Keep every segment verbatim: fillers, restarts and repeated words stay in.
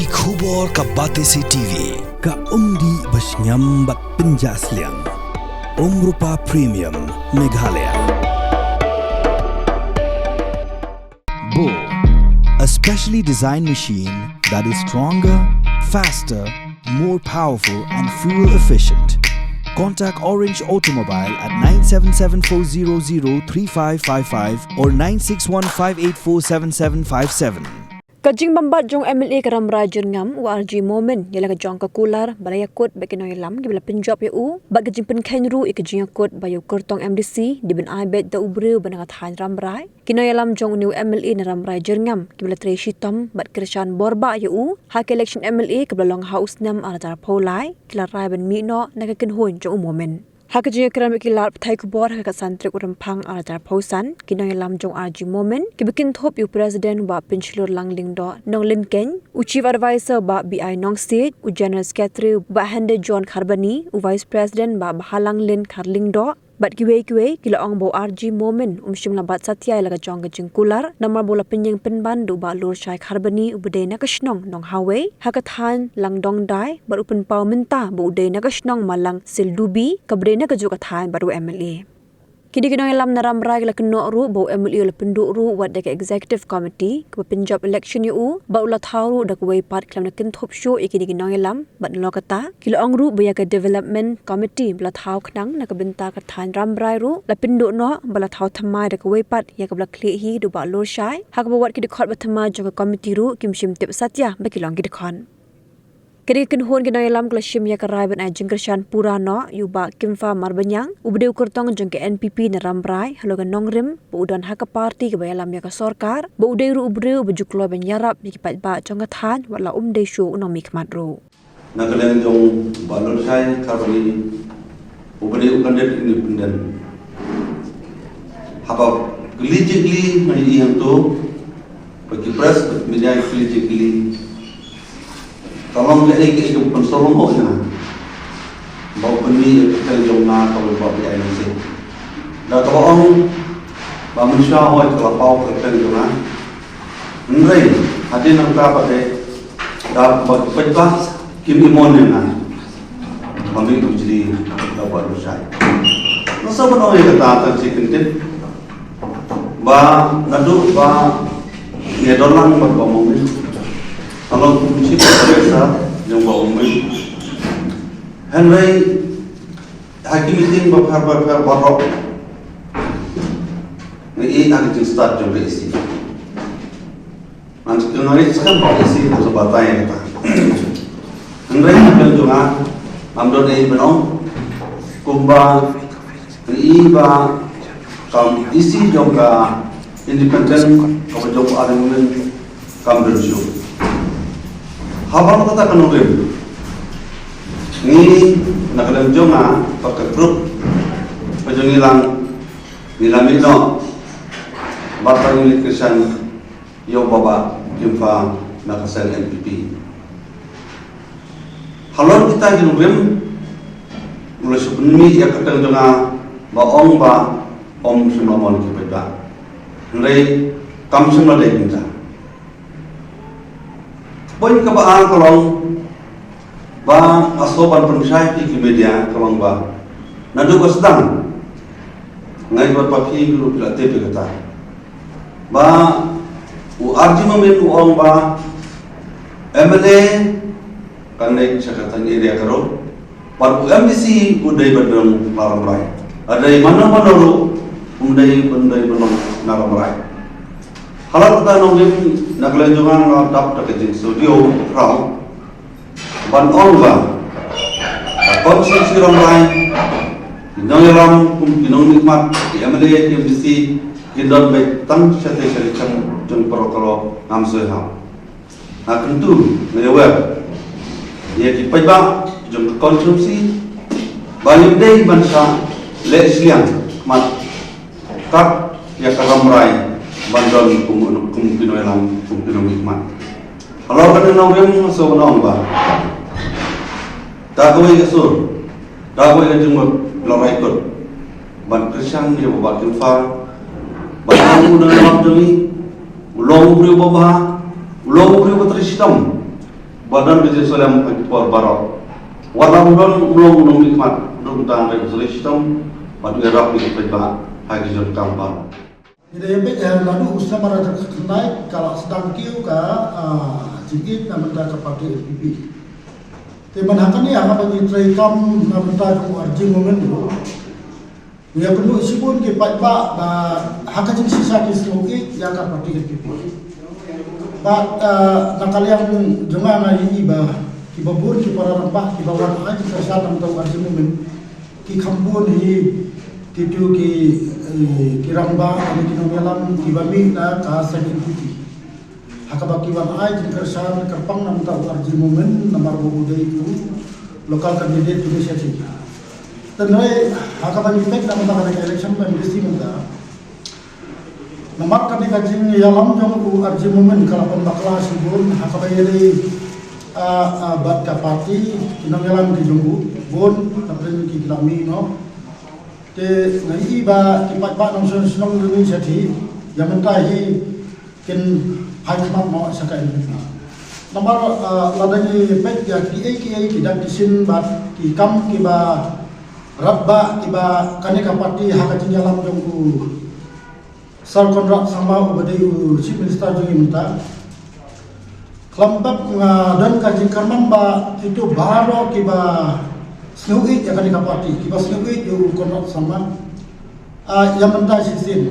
Ki khubor ka Batesi T V, ka umdih ba shngiam bad pynjah sliang. Umrupa Premium, Meghalaya. Bo, a specially designed machine that is stronger, faster, more powerful and fuel efficient. Contact Orange Automobile at nine seven seven four zero zero three five five five or nine six one five eight four seven seven five seven. Ka jingbymbat jong M L A ka Rambrai Jyrngam, u R G Momin, ïa la ka jong ka kular ba la ïakut bad ki nongïalam kiba la pynjop ïa u, bad ka jingpynkheiñ ruh ïa ka jingïakut ba ïa u kyrtong M D C dei ban ai beit da u briew ba na ka thaiñ Rambrai. Ki nongïalam jong une u M L A na Rambrai Jyrngam kiba la trei shitom bad kyrshan borbah ïa u ha ka election M L A kaba la long ha u snem ar hajar arphew lai, ki la rai ban mih noh na ka kynhun jong u Momin. Ha ka jingïakren bad ki lad pathai khubor ha ka khatsan tarik u Rymphang ar hajar arphew san, ki nongïalam jong R G Momin kiba kynthup ïa u President Bah Pynshlur Langlyngdoh Nonglynkein, u Chief Advisor Bah B I Nongsiej, u General Secretary Bah Hende John Kharbani, u Vice President Bah Bhalanglin Kharlyngdoh, bad kiwei kiwei, ki la ong ba u R G Momin um shym la bat satia ïa la ka jong ka jingkular, namar ba u la pynïeng pynban da u Bah Lurshai Kharbani uba dei na ka shnong Nonghawei ha ka thaiñ Langdongdai, bad u pynpaw mynta ba u dei na ka shnong Malang Sildubi kaba dei na kajuh ka thaiñ bad u M L A. Kine ki nongïalam na Rambrai ki la kynnoh ruh ba u M L A u la pynduh ruh wat da ka Executive Committee kaba pynjop election ïa u, bad u la thaw ruh da kawei pat khlem da kynthup shuh ïa kine ki nongïalam, bad nalor kata ki la ong ruh ba ïa ka Development Committee ba la thaw khnang na ka bynta ka thaiñ Rambrai ruh la pynduh noh, bad la thaw thymmai da kawei pat ïa kaba la khlieh hi da u Bah Lurshai, ha kaba wat ki dkhot ba thymmai jong ka committee ruh kim shym tip satia ba ki long ki dkhot. Ki dei ki kynhun ki nongïalam ki la shim ïa ka rai ban ai jingkyrshan pura noh ïa u Bah Kymfa Marbaniang uba dei u kyrtong jong ka N P P na Rambrai halor ka nongrim ba u don ha ka party kaba ïalam ïa ka sorkar, ba u dei ruh u briew uba ju kloi ban ïarap ïa ki paidbah jong ka thaiñ wat la um dei shuh u nongmihkhmat ruh. Na ka liang jong Bah Lurshai Kharbani uba dei u candidate independent. Haba kylli jingkylli nga ïohi hangto, ba ki press, ba ki media ki kylli jingkylli. Ka long kaei kaei kaba pynsawlong ïa nga ba u pynmih ïa ka kyrteng jong nga kaba u Bah B I Nongsiej. Da kaba ong ba mynshuwa hooid ka la paw ka kyrteng jong nga. Hynrei hadien nangta pat de, da kaba ki paidbah kim ïohi ïa nga, ba mih u jli da u Bah Lurshai. Nga sngewbha ban ong ïa kata tang shi kyntien ba naduh ba ngi don lang bad u Bah Momin, nga long kum u Chief Advisor jong u Bah Momin. Hynrei ha ki meeting bapher bapher baroh nga ïohi ha ka jingstad jong ka E C. Ngan shu kynmaw ïa ka skhem ba ka E C ka sa batai ïa kata. Hynrei ha ka jong nga ngam don ei ban ong, kumba nga ïohi ba ka E C jong ka independent kaba jong u Bah Momin kam don shuh. Haba kata ka nongrim, ngi na ka liang jong nga bad ka group ka jong ngi lang, ngi la mih noh bad ngi leit kyrshan ïa u Bah Kymfa na ka seng N P P. Halor kita ki nongrim u la shu pynmih ïa ka kyrteng jong nga, ba ong ba um shym la mon ki paidbah. Hynrei kam shym la dei kumta. Point kaba ar ka long ba nga sngewbha ban pynshai ïa ki media ka long ba naduh ba sdang nga ïohi bad phi ruh phi la tip ïa kata ba u R G Momin u ong ba M L A kan leit sha ka thaiñ area ka ruh. Bad u M D C u dei ban long na Rambrai. Hynrei mano mano ruh um dei ban dei ban long na Rambrai. Halor kata nongrim na ka liang jong nga nga dap da ka jingsngewdiaw khraw ban ong ba ka constituency Rambrai, ki nongïalam kum ki nongmihkhmat, ki M L A, ki M D C, ki don beit tang shatei shatei jong jong paralok, ngam sngewhun. Nga kyntu, nga ïawer ïa ki paidbah jong ka constituency ba ngim dei ban sa leh shiliang khmat kat ïa ka Rambrai ban don kum, kum ki nongïalam, kum ki nongmihkhmat. Halor kane nongrim nga sngewbha ban ong ba da kawei ka sur, da kawei ka jingmut la rai kut ban kyrshan ïa u Bah Kymfa ba u long u nongïalam jong ngi, u long u briew ba bha, u long u briew ba trei shitom. Wat don ka jingsngewlem ha ki por baroh. Wat la u don u nongmihkhmat, u don tang resolution, wat u ïarap ïa ki paidbah ha ki jingdonkam baroh. Ngi da ïa peit, eh, naduh u snem ar hajar khatkhyndai ka la sdang kiew ka, ah, jingïeit na bynta ka party N P P. Te man ha kane ha kaba ngi trei kam na bynta jong u R G Momin ruh, ngi ïa kynduh shibun ki paidbah ba ha ka jingshisha ki sngew ïeit ïa ka party N P P. Bad, eh, na ka liang jong nga nga ïohi ba kiba bun ki para rangbah kiba wan ai jingkyrshan na bynta u R G Momin ki kham bun hi kito ki, eh, ki rangbah, ki nongïalam kiba mih na ka seng N P P. Ha kaba ki wan ai jingkyrshan kyrpang na bynta u R G Momin namar ba u dei u local candidate jong ngi shathie. Te hynrei ha kaba ngi peit na bynta kane ka election M D C mynta, namar kane ka jingïalam jong u R G Momin ka la pynbakla shibun ha kaba ïadei, ah, ah, bad ka party, ki nongïalam ki jong u bun, hapdeng ki ki la mih noh. Te nga ïohi ba ki paidbah nongshong shnong jong ngi shathie ïa mynta hi kin phai khmat noh sha ka N P P. Namar, ah, lada ngi peit ïa kiei kiei ki dak ki shin bad ki kam kiba radbah kiba kane ka party ha ka jingïalam jong u Sir Conrad Sangma uba dei u Chief Minister jong ngi mynta. Khlem pep nga don ka jingkyrmen ba kito baroh kiba sngew ïeit ïa kane ka party, kiba sngew ïeit ïa u Conrad Sangma, ah, ïa mynta shisien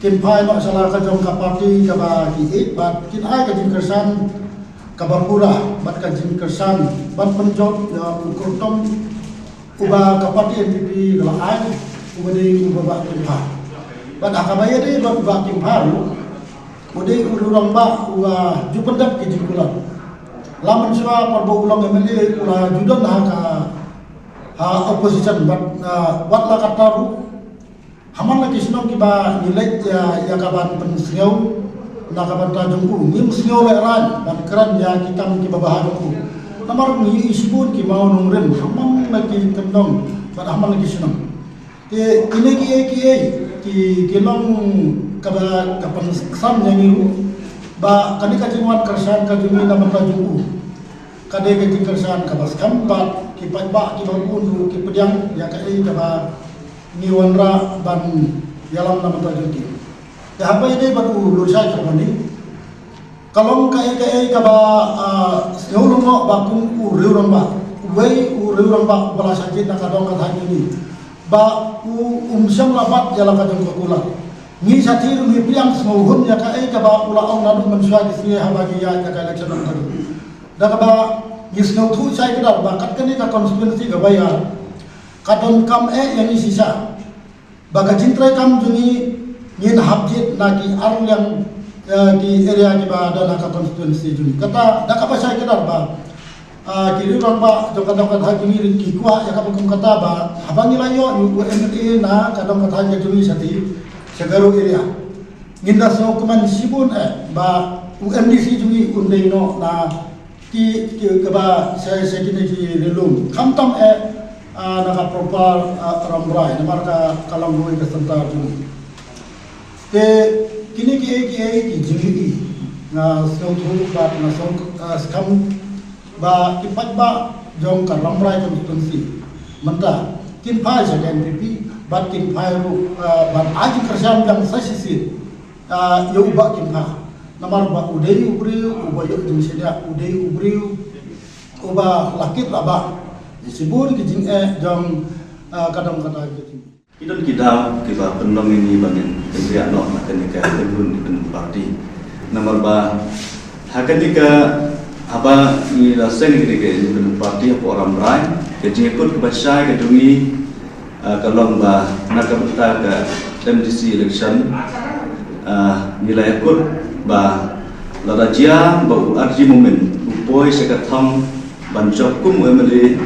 kin phai noh sha la ka jong ka party kaba ki ïeit bad kin ai ka jingkyrshan kaba pura bad ka jingkyrshan ban pynjot ïa u kyrtong uba ka party N P P ka la ai, uba dei u Bah Kimpha. Bad ha kaba ïadei bad u Bah Kimpha ruh, u dei u rangbah uba ju pyndep ki jingkular. La mynshuwa por ba u long M L A u la ju don ha ka, ha opposition bad, ah, wat la katta ruh ha man la ki shnong kiba ngi leit ïa, ïa ka ban pynsngew na ka bynta jong u, ngim sngew lehraiñ ban kren ïa ki kam kiba bha jong u. Namar ngi ïohi shibun ki mawnongrim ha man la ki kyndong bad ha man la ki shnong. Te kine kiei kiei ki, ki long kaba ka pynksan ïa ngi ruh ba kane ka jingwan kyrshan ka jong ngi na bynta jong u ka dei ka jingkyrshan kaba skhem bad ki paidbah kiba bun ruh ki pdiang ïa kaei kaba ngi wanrah ban ïalam na ka bynta jong ki. Te haba ïadei bad u Lurshai Karbani, ka long kaei kaei kaba, ah, sngewlyngngoh ba kum u riew rangbah, uwei u riew rangbah uba la shah jied na ka dong ka thaiñ jong ngi, ba u, um shym la bat ïa la ka jong ka kular. Ngi shathie ruh ngi pdiang sngewhun ïa kaei kaba u la ong naduh mynshuwa ki sngi haba ngi ïaid ïa ka election na ka jong. Da kaba ngi sngewthuh shai kdar ba kat kane ka constituency kaba ïa ka donkam eh ïa ngi shisha ba ka jingtrei kam jong ngi ngin hap jied na ki ar liang, eh, ki area kiba don ha ka constituency jong ngi. Kata da kaba shai kdar ba, ah, ki riew rangbah jong ka dong ka thaiñ jong ngi ki kwah ïa kaba kum kata ba haba ngi la ïoh ïa u M L A na ka dong ka thaiñ ka jong ngi shathie sha Garo area, ngin da sngewkmen shibun eh ba u M D C jong ngi un dei noh na ki, ki kaba sa, sa kine ki ri lum. Khamtam eh, ah, na ka proper, ah, Rambrai, namar ka, ka long ruh ka center jong ngi. Te kine kiei kiei ki jingïohi nga sngewthuh bad nga sngewskhem ba ki paidbah jong ka Rambrai constituency mynta kin phai sha ka N P P bad kin phai ruh, ah, ban ai jingkyrshan biang sa shisien, ah, ïa u Bah Kimpha. Namar ba u dei u briew uba ïoh jingshaniah, u dei u briew uba la kit la bah ïa shibun ki jingeh jong, ah, ka dong ka thaiñ ka jong ngi. Ki don ki daw kiba pynlong ïa ngi ba ngin pynriah noh na kane ka independent party. Namar ba ha kane ka, haba ngi la seng kane ka independent party hapoh Rambrai, ka jingïakut kaba shai ka jong ngi, ah, ka long ba na ka bynta ka M D C election, ah, ngi la ïakut ba lada jia ba u R G Momin u poi sha ka thong ban jop kum u M L A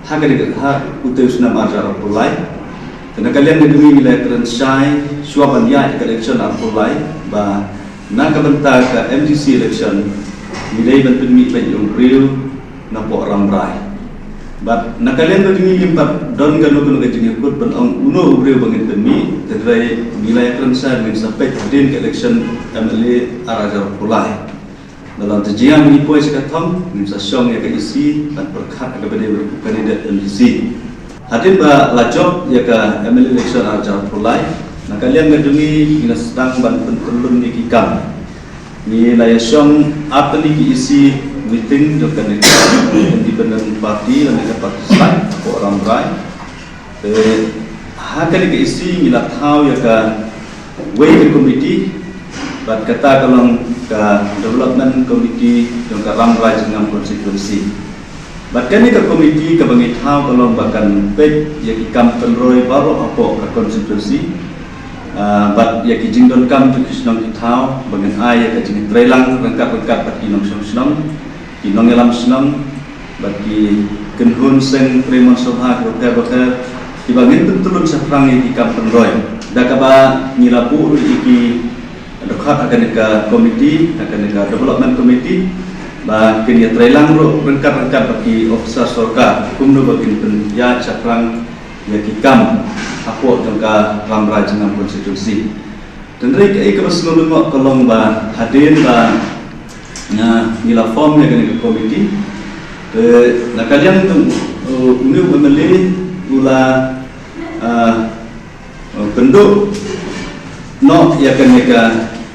ha ka dei ha utei u snem ar hajar arphew lai. Te na ka liang ka jong ngi ngi la kren shai shuwa ban ïaid ka election arphew lai ba na ka bynta ka M D C election ngi dei ban pynmih beit ïa u briew napoh Rambrai. Bad na ka liang ka jong ngi ngim pat don kano kano ka jingïakut ban ong uno u briew ba ngin pynmih, te hynrei ngi la kren shai ngin sa peit hadien ka election M L A ar hajar arphew lai. Dalam te jingim ngi poi sha ka thong, ngim sa shong ïa ka E C, ban pyrkhat ïa ka bynta ba u candidate M D C. Hadien ba la jop ïa ka M L A election ar hajar arphew lai, na ka liang ka jong ngi ngi la sdang ban pyntyllun ïa ki kam. Ngi la ïa shong artylli ki E C meeting jong kane ka independent party lane ka party slide hapoh Rambrai. Te ha kane ka E C ngi la thaw ïa ka wei ka committee, bad kata ka long ka development committee jong ka Rambrai Jingngam constituency. Bad kane ka committee kaba ngi thaw ka long ba kan peit ïa ki kam pynroi baroh hapoh ka constituency. Ah, bad ïa ki jingdonkam jong ki shnong ki thaw ba ngin ai ïa ka jingtreilang ryngkat ryngkat bad ki nongshong shnong, ki nongïalam shnong, bad ki kynhun seng trei mon sngewbha kiba bapher bapher, kiba ngin pyntyllun shaphrang ïa ki kam pynroi. Da kaba ngi la buh ruh ïa ki dkhot ha kane ka committee, ha kane ka development committee, ba kin ïatreilang ruh ryngkat ryngkat bad ki officer sorkar kumno ba kin pynïaid shaphrang ïa ki kam hapoh jong ka Rambrai Jingngam constituency. Hynrei kaei kaba sngewlyngngoh ka long ba hadien ba ngi la form ïa kane ka committee, te na ka liang jong u, une u M L A u la, ah, pynduh noh ïa kane ka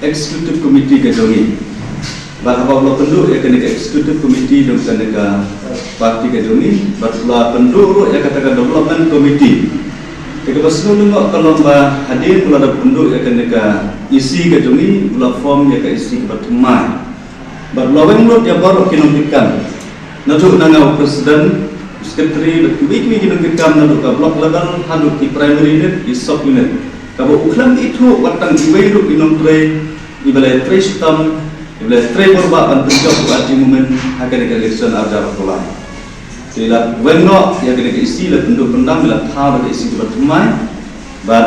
executive committee ka jong ngi. Bad haba u la pynduh ïa kane ka executive committee jong kane ka party ka jong ngi, bad u la pynduh ruh ïa kata ka development committee. Te kaba sngewlyngngoh ka long ba hadien u la dep pynduh ïa kane ka E C ka jong ngi, u la form ïa ka E C kaba thymmai. Bad u la weng lut ïa baroh ki nongkitkam, naduh na nga u president, u secretary bad kiwei kiwei ki nongkitkam, naduh ka block level haduh ki primary unit, ki sub unit. Kaba u khlem ithuh wat tang iwei ruh i nongtrei iba la trei shitom, iba la trei bor bha ban pynjop u R G Momin ha kane ka election ar hajar arphew lai. Te la weng noh ïa kane ka E C, la pynduh pyndam, la thaw da ka E C kaba thymmai. Bad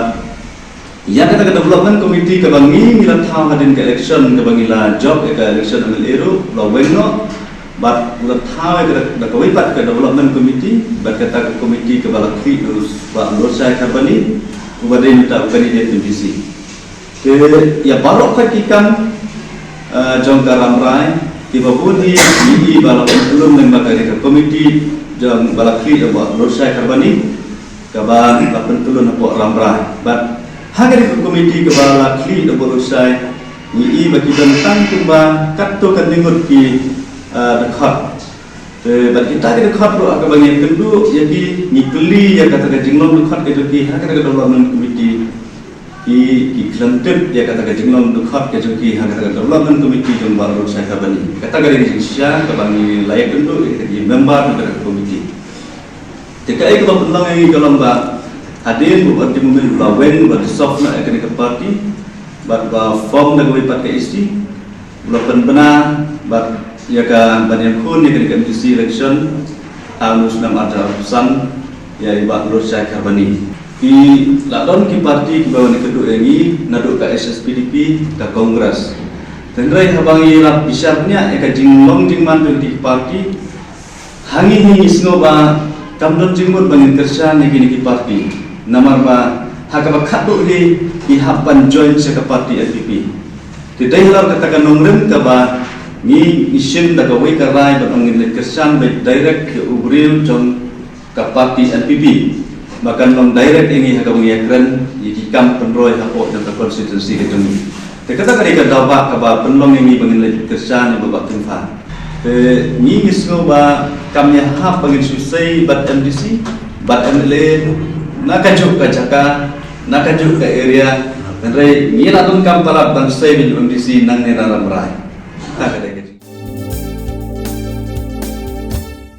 ïa kata ka development committee kaba ngi, ngi la thaw hadien ka election, kaba ngi la jop ïa ka election M L A ruh, la weng noh. Bad la thaw ïa kata da kawei pat ka development committee, bad kata ka committee kaba la khlieh da u Bah Lorshai Kharbani, uba dei mynta u candidate M D C. Te ïa baroh pat ki kam, eh, jong ka Rambrai, kiba bun hi ngi i ba la pyntyllun lyngba kane ka committee jong ba la khlieh ïa u Bah Lorshai Kharbani, kaba la pyntyllun hapoh Rambrai. Bad ha kane ka committee kaba la khlieh da u Bah Lorshai, ngi i ba ki don tang kumba katto katne ngut ki, eh, dkhot. Te bad kita ki dkhot ruh ha kaba ngi kynduh ïa ki, ngi kylli ïa kata ka jinglong dkhot ka jong ki ha kata ka development committee. Ki, ki khlem tip ïa kata ka jinglong dkhot ka jong ki ha kata ka development committee jong u Bah Lorshai Kharbani. Kata ka dei ka jingshisha kaba ngi la ïakynduh ïa ki member jong kata ka committee. Te kaei kaba pynlong ïa ngi ka long ba hadien ba u R G Momin u la weng, u la dissolve noh ïa kane ka party, bad u la form da kawei pat ka E C, u la pynbna bad ïa ka ban ïakhun ïa kane ka M D C election ha une u snem ar hajar arphew san ïa i Bah Lorshai Kharbani. Ki la don ki party kiba wan ïakynduh ïa ngi, naduh ka H S P D P, ka Congress. Hynrei haba ngi la bishar bniah ïa ka jinglong jingman jong ki party, ha ngi hi ngi sngew ba kam don jingmut ba ngin kyrshan ïa kine ki party. Namar ba ha kaba khatduh hi ki hap ban join sha ka party N P P. Te dei halor kata ka nongrim kaba ngi, ngi shim da kawei ka rai ba ngin leit kyrshan beit direct ïa u briew jong ka party N P P, ba kan long direct ïa ngi ha kaba ngi ïakren ïa ki kam pynroi hapoh jong ka constituency ka jong ngi. Te kata ka dei ka daw ba kaba pynlong ïa ngi ba ngin leit kyrshan ïa u Bah Bah Tyngphar. Te ngi, ngi sngew ba kam ïahap ba ngin shu sei bad M D C, bad M L A, na kajuh ka jaka, na kajuh ka area. Hynrei ngi la donkam palat ban sei bad u M D C nangne na Rambrai. Kata ka dei ka